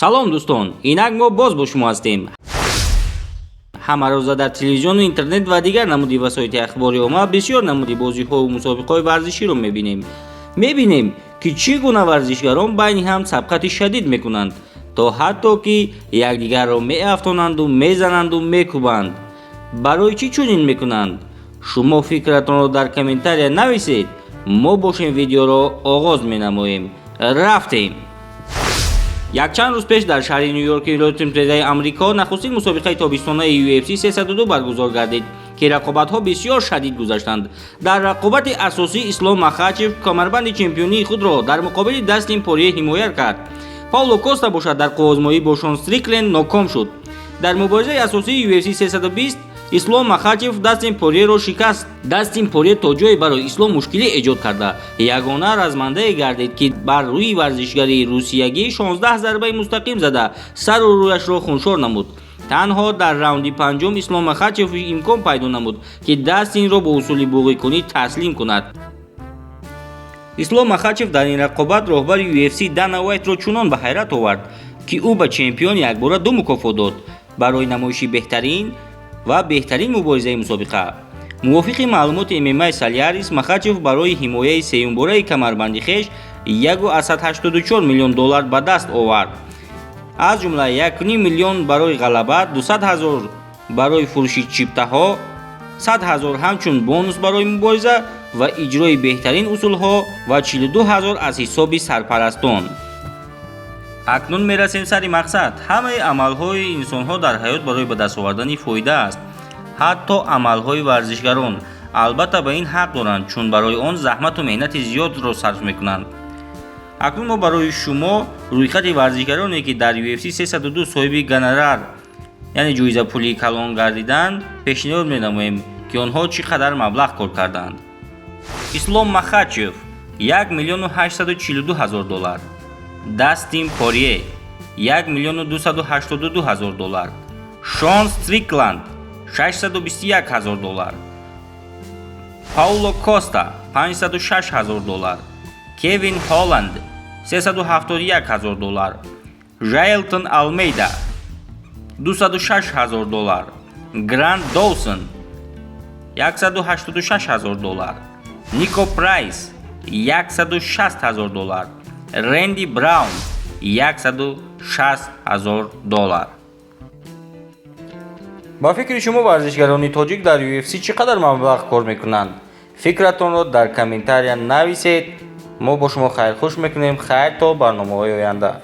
Салом, дӯстон! Инак мо боз бо шумо ҳастем. Ҳамарӯза дар телевизиону, интернет ва дигар намуди васоити ахбори омма бисёр намуди бозиҳову мусобиқаҳои варзиширо мебинем. Мебинем, ки чӣ гуна варзишгарон байни ҳам сабқати шадид мекунанд, то ҳатто ки якдигарро меафтонанду, мезананду, мекӯбанд. Барои чӣ чунин мекунанд? Шумо фикратонро дар комментария нависед. Мо бошем, видеоро оғоз менамоем. Рафтем! Якчанд рӯз пеш дар шаҳри Ню-Йорки Иёлоти Муттаҳидаи Амрико нахустин мусобиқаи тобистонаи UFC 302 баргузор гардид, ки рақобатҳо бисёр шадид гузаштанд. Дар рақобати асосӣ Ислом Махачев камарбанди чемпионии худро дар муқобили Дастин Порье ҳимоя кард. Пауло Коста бошад, дар қувваозмоӣ бо Шон Стрикленд ноком шуд. Дар муборизаи асосии UFC 320 Ислом Махачев Дастин Порьеро шикаст. Дастин Порье то ҷое барои Ислом мушкилӣ эҷод карда, ягона размандае гардид, ки бар рӯи варзишгари русиягӣ 16 зарбаи мустақим зада, сару рӯяшро хуншор намуд. Танҳо дар раунди панҷум Ислом Махачев имкон пайдо намуд, ки Дастинро бо усули буғикунӣ таслим кунад. Ислом Махачев дар ин рақобат роҳбари UFC Дана Уайтро чунон ба ҳайрат овард, ки ӯ ба чемпион якбора ду мукофот дод: барои намоиши беҳтарин ва беҳтарин муборизаи мусобиқа. Мувофиқи маълумоти ММА Солярис, Махачев барои ҳимояи сеюмбораи камарбанди хеш 1,84 миллион доллар ба даст овард, аз ҷумла 1,5 миллион барои ғалаба, 200 ҳазор барои фурӯши чиптаҳо, 100 ҳазор ҳамчун бонус барои мубориза ва иҷрои беҳтарин усулҳо ва 42 ҳазор аз ҳисоби сарпарастон. Акнун мерасем сари мақсад. Ҳамаи амалҳои инсонҳо дар ҳаёт барои ба даст овардани фоида аст, ҳатто амалҳои варзишгарон. Албатта, ба ин ҳақ доранд, чун барои он заҳмату меҳнати зиёдро сарф мекунанд. Акнун мо барои шумо рӯйхати варзишгароне, ки дар UFC 302 соҳиби гонорар, яъне ҷоизапулии калон гардиданд, пешниҳод менамоем, ки онҳо чӣ қадар маблағ кор карданд. Ислом Махачев 1 миллиону 842 ҳазор доллар, Дастин Порье 1 миллиону 282 ҳазор доллар, Шон Стрикланд 621 ҳазор доллар, Пауло Коста 506 ҳазор доллар, Кевин Холланд 371 ҳазор доллар, Жайлтон Алмейда 206 ҳазор доллар, Грант Доусон 186 ҳазор доллар, Нико Прайс 160 ҳазор доллар, Рэнди Браун 160 ҳазор доллар. Ба фикри шумо, варзишгарони тоҷик дар UFC чӣ қадар маблағ кор мекунанд? Фикратонро дар комментария нависед. Мо бо шумо хайрхуш мекунем. Хайр, то барномаҳои оянда.